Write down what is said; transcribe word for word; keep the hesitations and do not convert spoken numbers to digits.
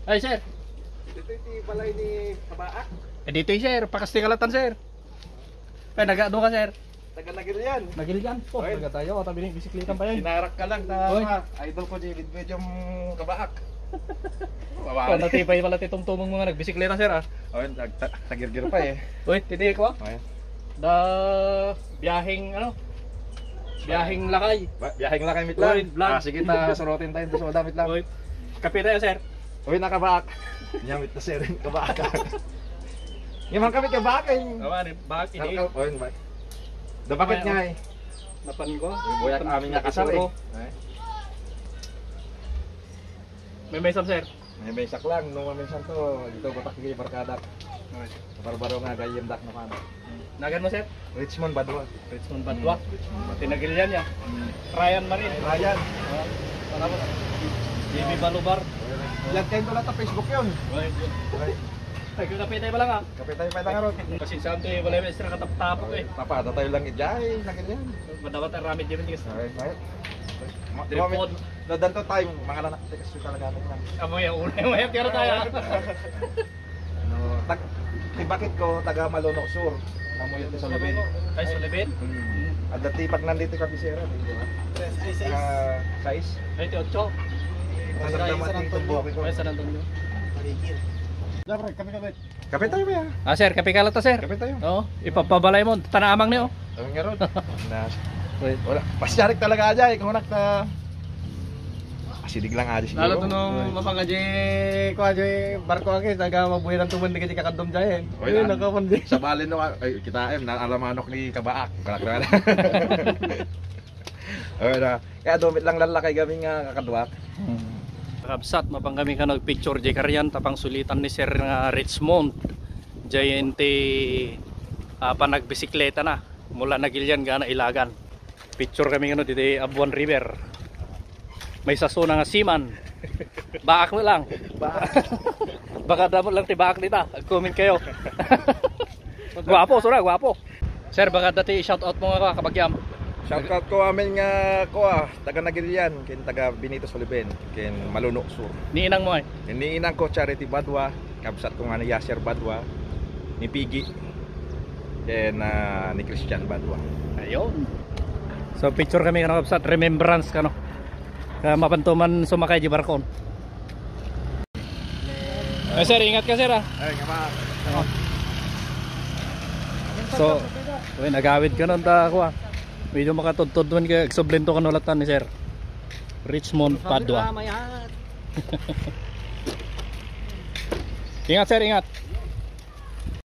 Ay, sir. Ditoy ti balay ni Kabaak. Eh, ditoy, sir. Pakasting alatan, sir. Ay, nagano ka, sir? Taga Nagilian. Nagilian po. Oy. Taga tayo, tabi ni bisikleta pa yan. Sinarak ka lang na, Oy. Mga idol ko, J. Video Kabaak. Kung natipay pala ti tumtumong mga nagbisikleta, sir, ah. Oy, nag-, ta-, tagirgir pa eh. Uy, titi ko, ah. Oy. Da biyaheng, ano? Biyaheng lakay. Ba-, biyaheng lakay, mit lang. Oy, vlog. Ah, sige, ta, surotin tayo, ta, surotin, mit lang. Oy. Kape tayo, sir. Uy, nakabaak. Nyamit na, sir, kabaak. Yung mga kapit kabaak, eh. Awa, ni, baak, Ano ini. Ka, oh, yun ba? Dapat Ay, nga, oh. Eh. Napan ko. Yung buyak amin nga kasal, eh. Siguro. Ay. May mesa, sir. May mesa lang, no, may mesa to. Ito, batak yung barkada. Okay. Barbaro nga, gayem dak na kano. Nagan mo, sir? Richmond Badua. Richmond Badua. Mm, Richmond Badua. Tinagilian niya. Mm. Ryan Marin. Ryan. Ah, ano mo? J B Balubar. Ilan kayo tulad sa Facebook yun? Right. Right. Ay, kung napitay pa lang, ah. Kapitay pa lang, Ron. Kasi saan to, eh, wala yung extra kataptapok, eh. Papa, ada tayo lang ijay, lagi yan. Madawat ang ramid yun, guys. Ay, ay. Ma-, Tripod. Nadan to tayo, mga lanak, kasi talaga naman. Amo yung una, yung pero tayo, ah. Ano, tag-, tibakit ko, taga Malono Sur. Amo yung sa Lubin. Ay, sa Lubin? Hmm. At dati pag nandito kami, sir, di ba? Tres, ay, sais. Ah, sais. Ay, ti otso. Sa San San Antonio. Antonio. Ay, San Antonio. Paligid. Dapat, kami, kami. Kape tayo ba? Ah, sir, kape ka lang ta, sir. Kape tayo. Oo, ipapabalay mo, tanaamang niyo. Ang nga ron. Na, Wait. Wala. Pasyarik talaga aja, eh. Kung anak na, asidig lang aja siguro. Lalo to no, Wait. Mapang aja, ko aja, barko agi, taga mabuhiran tuman di ka di kakadom dyan, eh. Wait, Ayun, an-, nakapan di. Sa bali no, ay, kita, eh, na alamanok ni Kabaak. Kalak na. Wala. Kaya dumit lang lalakay kami nga kakadwak. Hmm. Kabsat, mapang kami ka nagpicture jay karian, tapang sulitan ni Sir nga Richmond. Jay enti, ah, panagbisikleta na. Mula Nagilian, gana Ilagan. Picture kami kano diti Abuan River. May sasuna nga seaman. Baak mo lang. Baak. Baka damo lang ti baak dita. Ag-comment kayo. Guwapo, sura, guwapo. Sir, baka dati i-shoutout mo nga kabagyam. Shoutout ko amin nga, ko, ah, taga Nagilian, ken taga Benito Soliben, ken Maluno Sur. Ni inang mo ay? Ken ni inang ko, Charity Badwa, kabsat ko nga ni Yasser Badwa, ni Piggy, ken, ah, ni Christian Badwa. Ayun. So, picture kami, kano, kabsat, remembrance, kano. Kaya mapantuman sumakay di barkon. Eh, sir, ingat ka, sir, ah. Ay, nga ba? So, uy, nagawid ka nun, ta, kuha. Medyo makatudtod man kaya, agsublento ka nulatan ni sir. Richmond Padua. Ingat, sir, ingat.